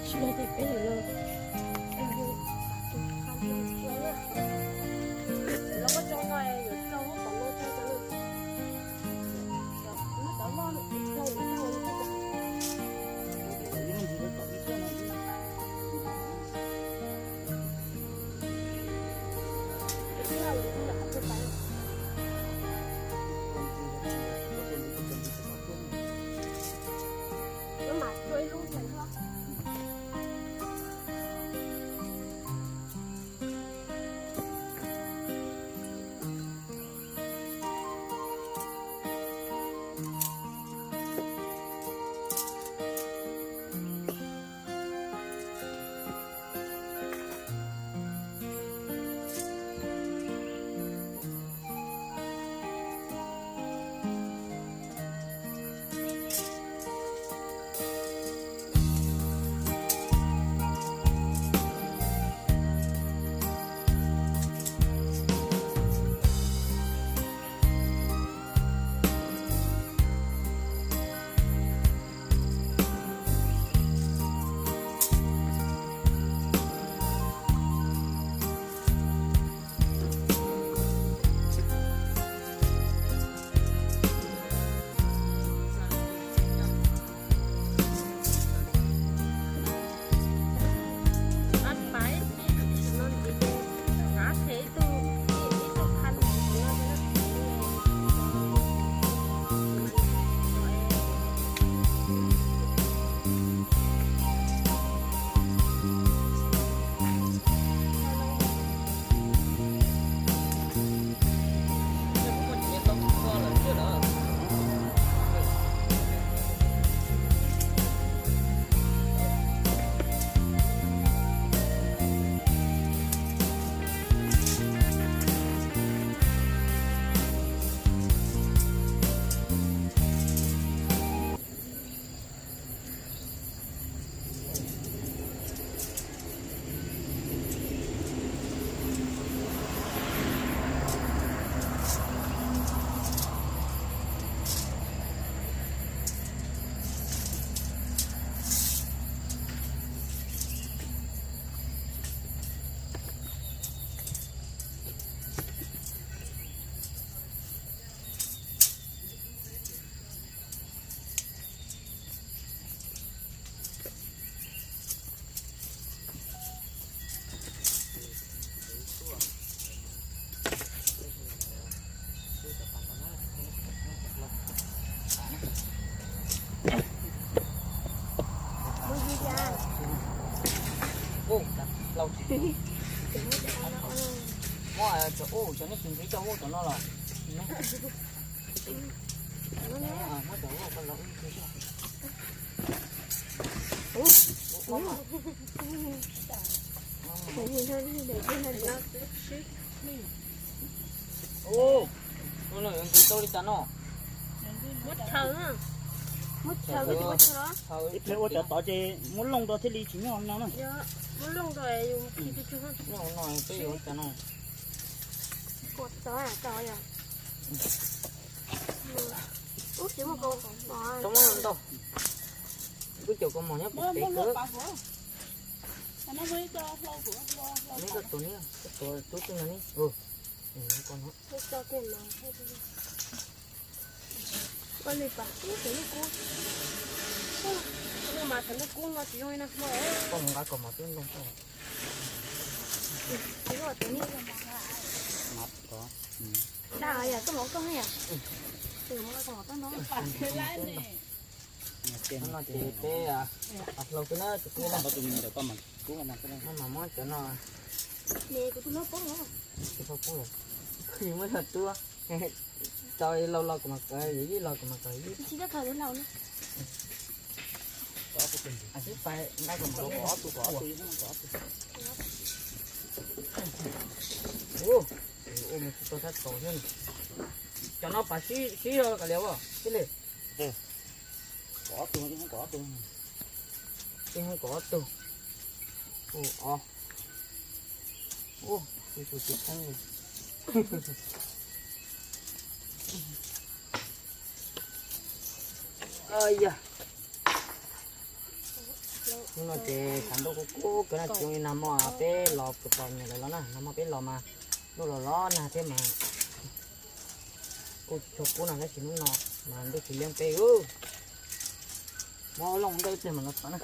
Muab cov ub cov nej tus ntxiv coj ub cov no los. Muab cov ub coj los. Ub, ntxiv tau li cas no? Muab chaw, muab chaw, ib pliag ua cov tod ces muab looj rau thiaj li tsis nyob no na. Muab looj rau, nyob no peb yuav ua cas no? Tsis muaj kaus mom ntau. Kuv cov kaus mom nyob pem pem kawg. Neb koj tuav, neb koj tuav tub twg no ne? Ua li pas, tus lub kub, lub mas thaum lub kub no tsis zoo li no. Koj mus nqa kaus mom twb ntoo koj. Tsis ua tus ni. Daj yog koj mom koj yom. Tus mom koj mom koj no. No ces peb hlau xwb na, tus kub no. Tus me ntawm koj mas kub no mas. Mas muab cov no. Kuv tus no poob los. Tus no poob los. Kuv muab yog tub. Tau laus laus kuv mas kawg, yus yij laus kuv mas kawg yij. Tsis tau kawg laus na. Asib pais nqa kuv mas. Ua mus tsis tau sab tod thiab. Cov no pas sib sib kav liam as thiaj li. Kom ob tug, ib hoob kom ob tug. Ib hoob kom ob tug. Ua, tus tus tsis thoob li. Yog. Hnub no ces xav ntuj kub kub kawg na, tsis zoo li nag hmo peb los puag ta nyias lawv los na, nag hmo peb los mas ntuj los los nag thiab mas kuj tsaus kub no, tab sis hnub no mas ntuj tsis liab peb. Muab looj ntawm ib pliag mas los txog na.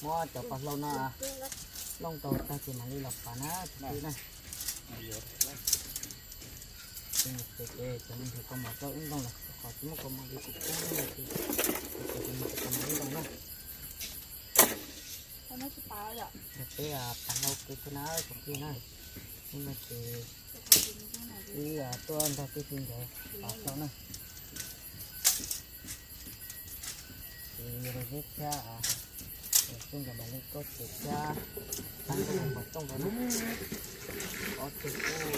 Muab cov pas hlau no looj tau tag ces mam li los pas na tus tij na. Ces cov me nyuam kaus mom rau ib nkoos lawm, qhov tsis muaj kaus mom li kuv pub no ces cov me nyuam kaus mom ib nkoos na. Peb pas hlau kiag thiab na tus tij na. Hnub no ces wb tuaj nrog tij tij nkawd pas hlau na. Ces yog zeb thiab, tij nkawd mam li tuaj ces thiab, tag nrho qhov rooj rau na, ob tug kuj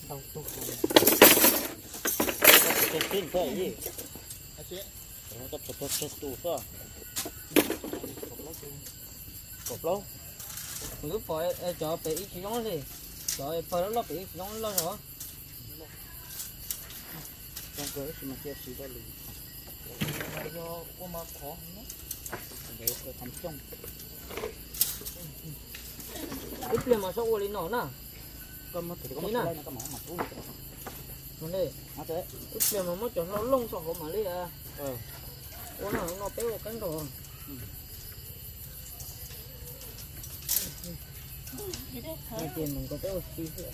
ntau tug. Tib tug xwb, kaum plaub. Kuv twb pom cov pem ib tsis zoo li, cov pawg loj loj pem ib tsis zoo loj zog. Ib pliag mas txhob ua li no na. Ib pliag mas muab cov hlau looj tso hauv mam li ua na, no peb ua qeeb nkaus. Ces mus nkaus peb ua si xwb.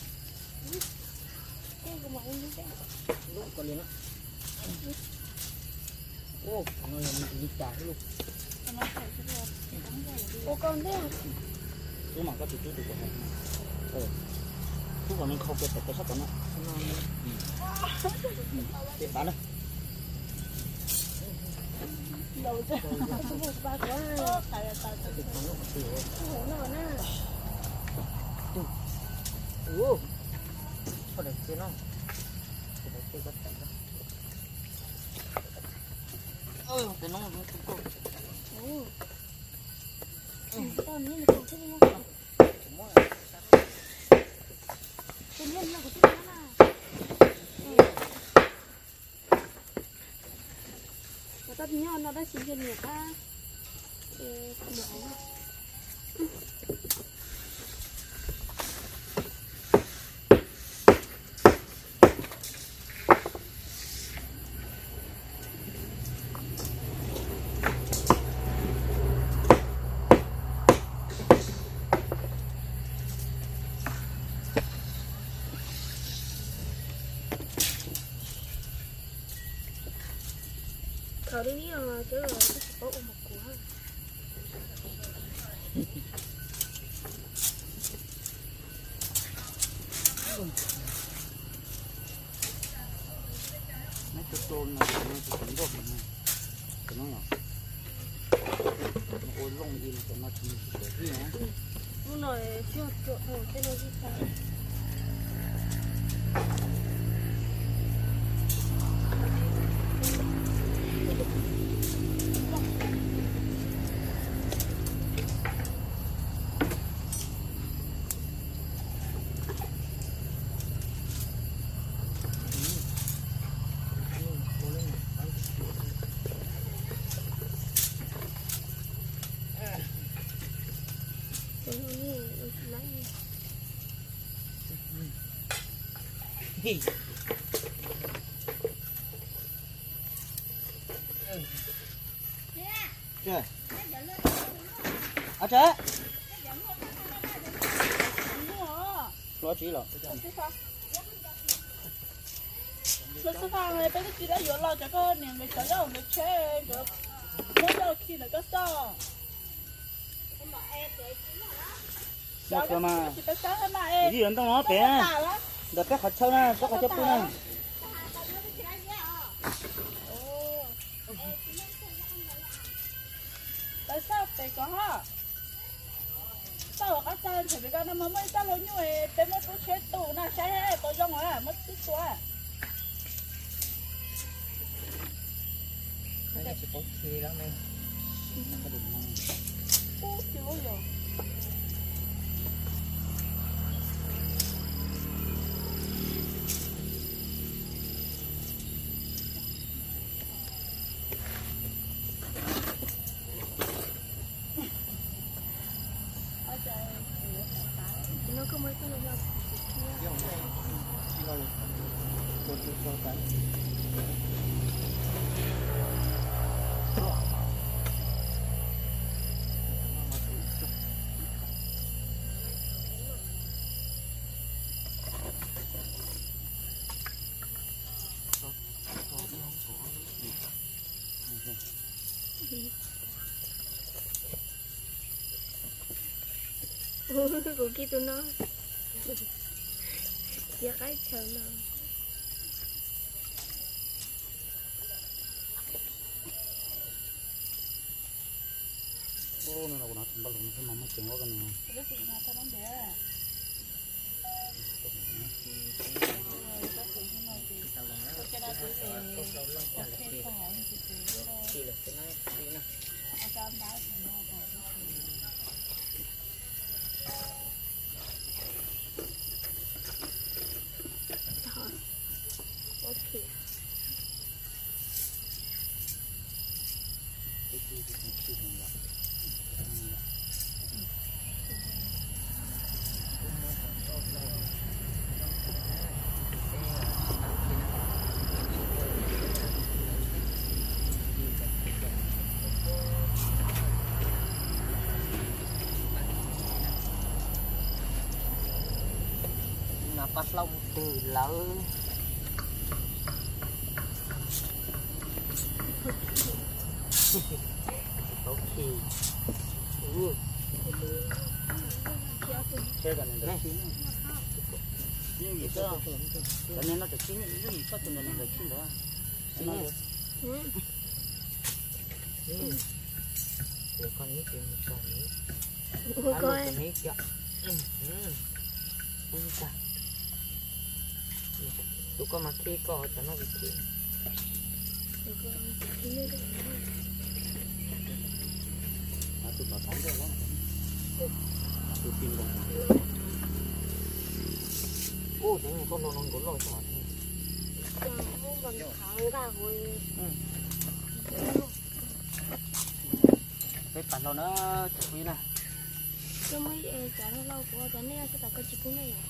Lub ko li na. Ua no yog mus li cas xwb lauj. Ua koj ntej. Tub mam koj tus tub tus kom hais. Tub kom nws nkhaus kiag tom sab tom no. Ces pav na. Kuv tab nyob no tab sis ntshe niam qab mus hauv. Khaws li ib os, twb tsis paub ua mos kuv. Neb tus tus no tus tus nkauj no, tus no yog ua looj li no, tus no tsis tsis tawm hij na. Lub no tsis yog ruam tus tej no tsis tawm. Seb. Los tsis los. Los xab faj peb twb tsis dab yuav los cov koj niam nkawd cov zaub nkawd tsheb nkawd muab zaub khi ntawm koj xoj. Cov koj tsis tau sab mas yij yuav ntoo no pem, ntawm peb qhov chaw na, peb qhov chaw pw na. Tawm sab pem ko ho. Txoj uas qab txag ntshe pem ko no mas muaj ib txoj hlua nyuj, peb muab tub tsheb tu na saib tau zoo muab tib tua. Kuv khi tus no, cia qaib chaw no. Nov paj hlaub mus twg lawm? Tsis paub khi. Yeej yim txoj, cov niag no cov tsib, yeej yim txoj tus ntawm niag ntawd tsib ntawd. Tus koj mas khi koj cov no khi. Ub, cov nyuag koj hlau no nkaus loj tshaj. Peb pas hlau na, cov phooj ywg na. Koj muab cov hlau kuv cov nej sab tom koj tsis pub nej yom.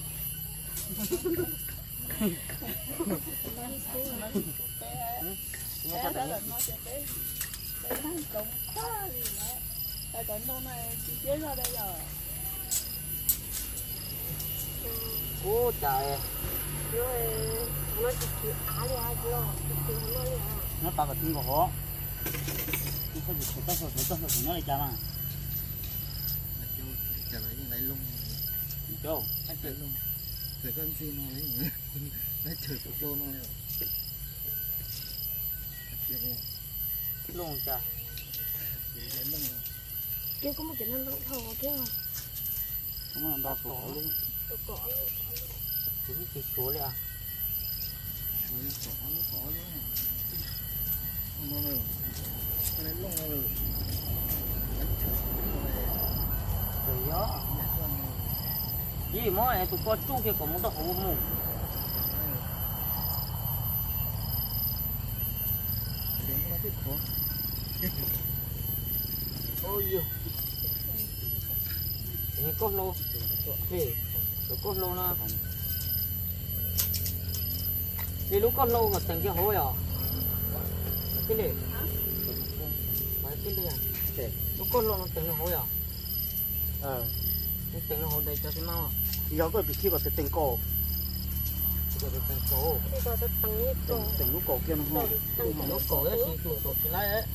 Ub, cas nyob tas kom tib nkaus hov. Ib txhob tsis tshuav txoj hlua, txoj hlua tsis nyob li cas mas. Looj cas. Kiag koj muab cov no nto dhau kiag. Muab nto kom, kuv twb tsis suav li as. Yog, yij muab tus ko tsuj kiag kom mus nto hauv ua mus. Koj hlau, koj hlau no, li lub koj hlau kom teem kiag hauv yom. Tij li, tij li, lub koj hlau no teem kiag hauv yom. Yog koj tsis khi kom tes teem kaus, teem lub kaus kiag no, lub kaus tab sis tus tsis laib.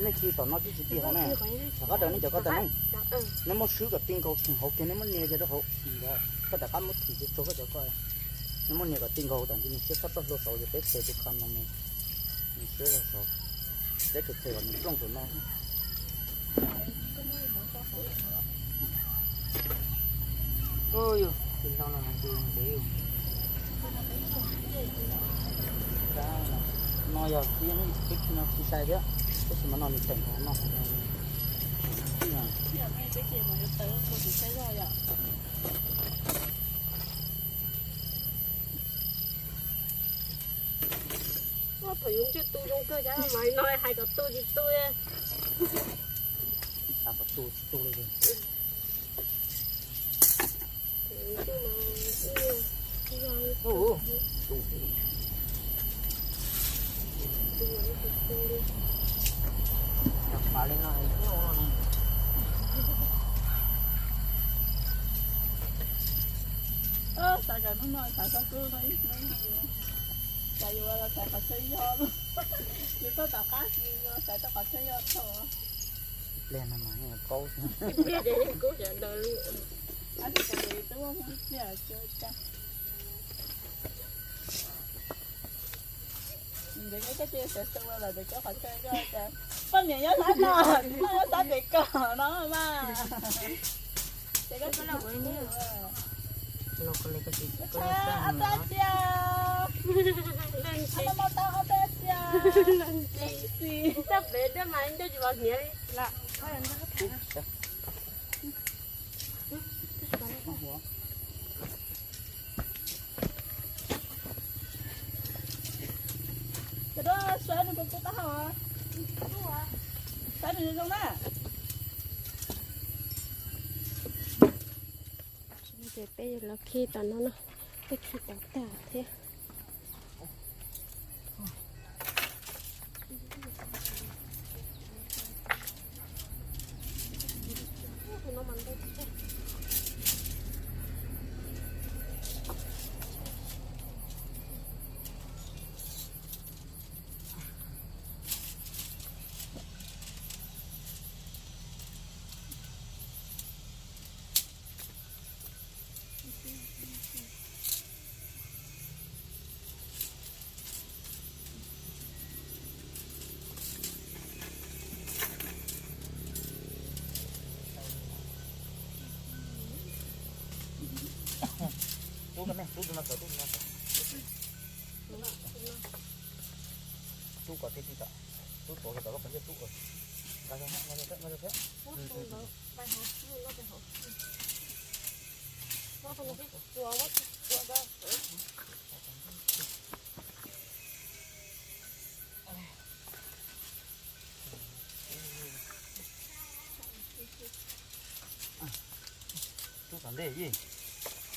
Nej khi tom no twb tsis tiag hauv ne. Rov qab raws nej cov ko taw ne. Nej muab swb kom ti nkaus tseem hauv kiag, nej muab nias kiag rau hauv. Koj rov qab muab thim tsuag koj cov ko. Nej muab nias kom ti nkaus, tam ntsis nws siab txhob txoj hlua saud ces peb phem tus qha no mus, nws siab zog saud. Peb phem phem kom nws plooj saum no. Ub, yus tsis ntau no mas ntev yus. No yog peb khi no tsis sai thiab, tab sis mas no nws teem hauv no. Thaum yus ntswj tu zoo kawg, cas no hais kom tu tsis tu. Xav kom tu tsis tu li. Xav kom hnub no xav txog kub no ib hnub, xav yuav los xav qhov chaw yog, yus tuaj tom qab xwb xav tau qhov chaw yog thaum. Ib pliag no mas paub xwb. Ib pliag ces yeej kub sawv daws li. Ab, twb muaj ib pliag tsis ua cas. Nkawd nyob koj cia sawv tsees ua lawm ntawm koj qhov chaw koj cas. Poj niam nyob sab no, koj nyob sab pem koj no mas. Ces koj tsis ab tab cia, ab tab cia. Sab pem dab mas ncauj tsis los hniav li. Cov dab, saib nws puas kub taub hau, saib nws zoo zoo na. Ces peb los khi tom no no, peb khi tom tag thiab. Rub, rub tus no sawv, rub tus no sawv. Rub kom tij tij tom, rub tuav kiag tom lub qhov ncauj rub. Nqa rau thiab, nqa rau thiab, nqa rau thiab. Rub tom ntej,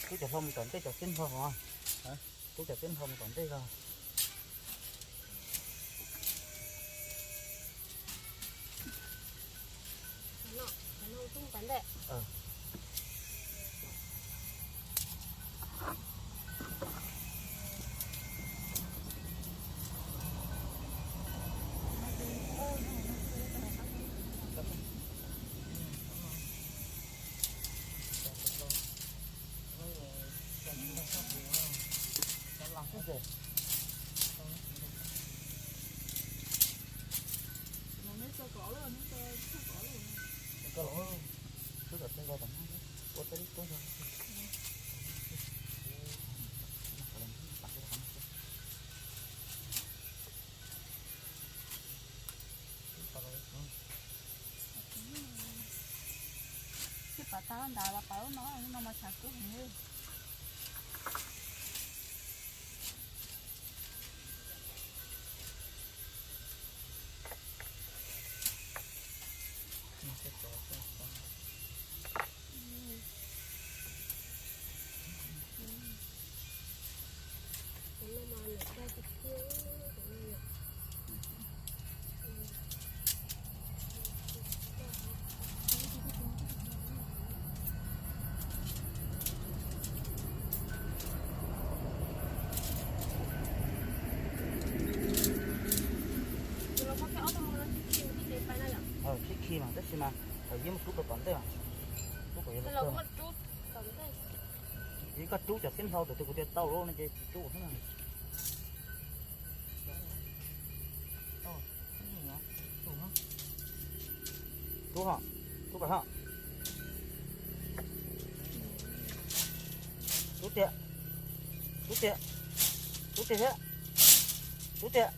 rub cov hlau mus tom ntej, cov xib hlau os. Rub cov xib hlau mus tom ntej los. Tsis pom tau nrad los pom lub no, lub no mas tshav kub heev li. Thaum yeb muab rub rau tom ntej, rub kom yog los kawg. Yog koj rub cov tib hlau tus twg kuv tias tau lawm no ces tsis rub thiab na. Rub ho, rub kom ho. Rub tiag, rub tiag, rub tiag thiab, rub tiag.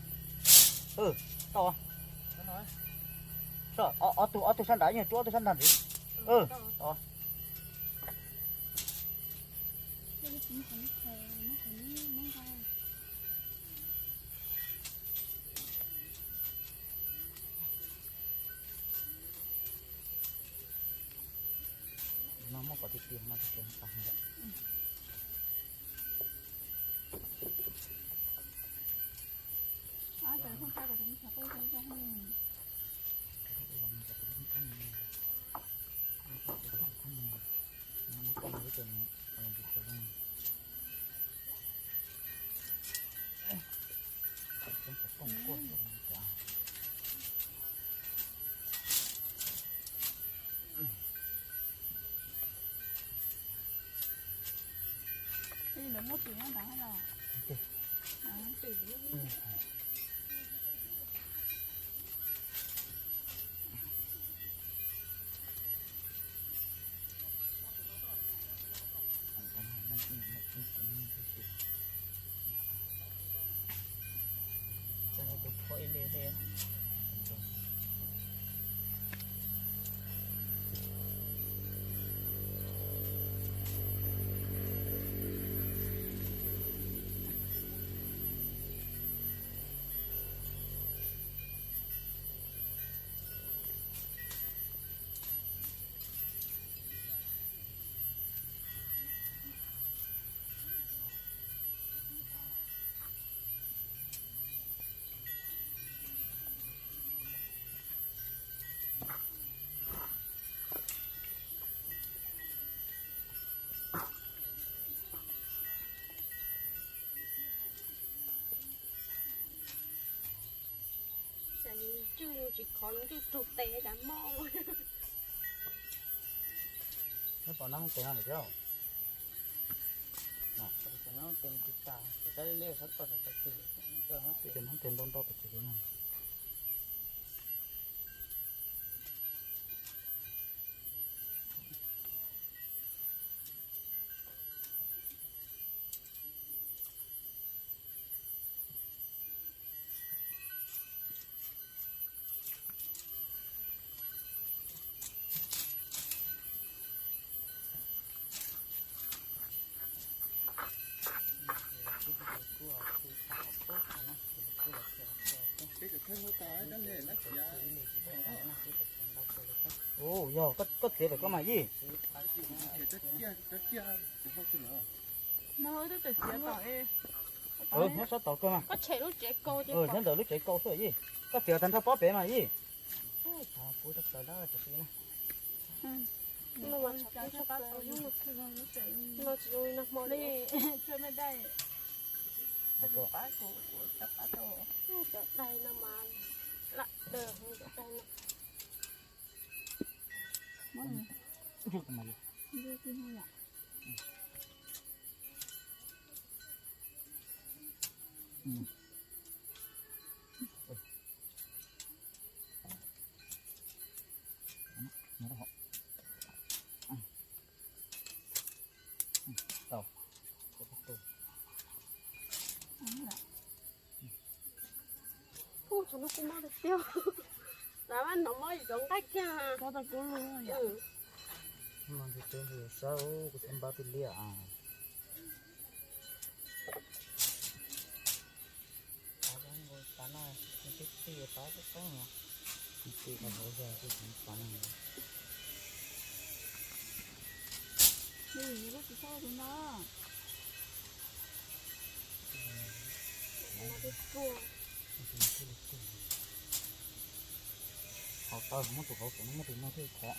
Tau. Ob tug, ob tug sab nrad, yeej rub ob tug sab nrad ntxiv. Tau. No muab kom tiag tiag no tiag tiag no tas lawm. Tswj yus tsis khov yus twb rug tes cas mob. Neb pom nab hoob tes no lawm thiab. Nab hoob tes tsis tas, tes sab liab liab sab toj sab tod twg, tes nab hoob tes ntau ntau pes tsawg no. Ua yog koj txiav pem koj mas Yij. Nyob sab tod kawg mas. Nyob ntawm lub tsev kaus xwb Yij. Koj txiav tag nrho pob pem mas Yij. Ub, tsov no kuj mob tiag tiag. Lam vaj no mob zoo nqaij kiag. Mob ntshe twb nqhis saib kuv tsis npab tij liaj. Tav no tib txij tav tib qeeb no, tib txij qhov hauv zog tib tav no. Hauv taw muab tus hauv kom no muab tus no thiaj khov.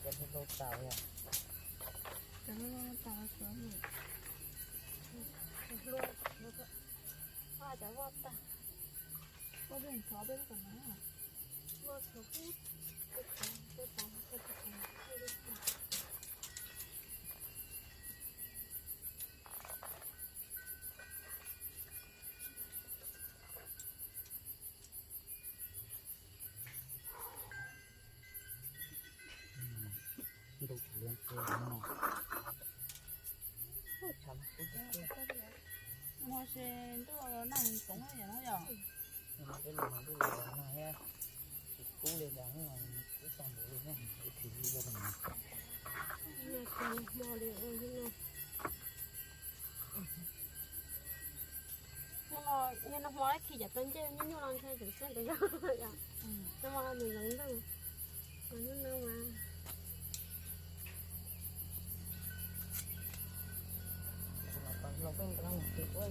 Hlua tas, hlua, hlua tas, hlua tas. Ua peb thov peb lub kom no. Ua thov peb, peb thov, peb thov, peb thov. Ntuj tsis liab no. Mus se ntuj nag koov yom no yom. Ntuj nag thiab, tsis kub li cas, kub tag npaum li thiab, ib txhis li. Hmo li no. Hnub no, yog nag hmo ib khi cov taw ncej nyuaj nyuaj no ntshai tseem siab ntawd yog yom. Nag hmo nws zoov ntug, nag hmo no mas los peb nqa mus tsis ua.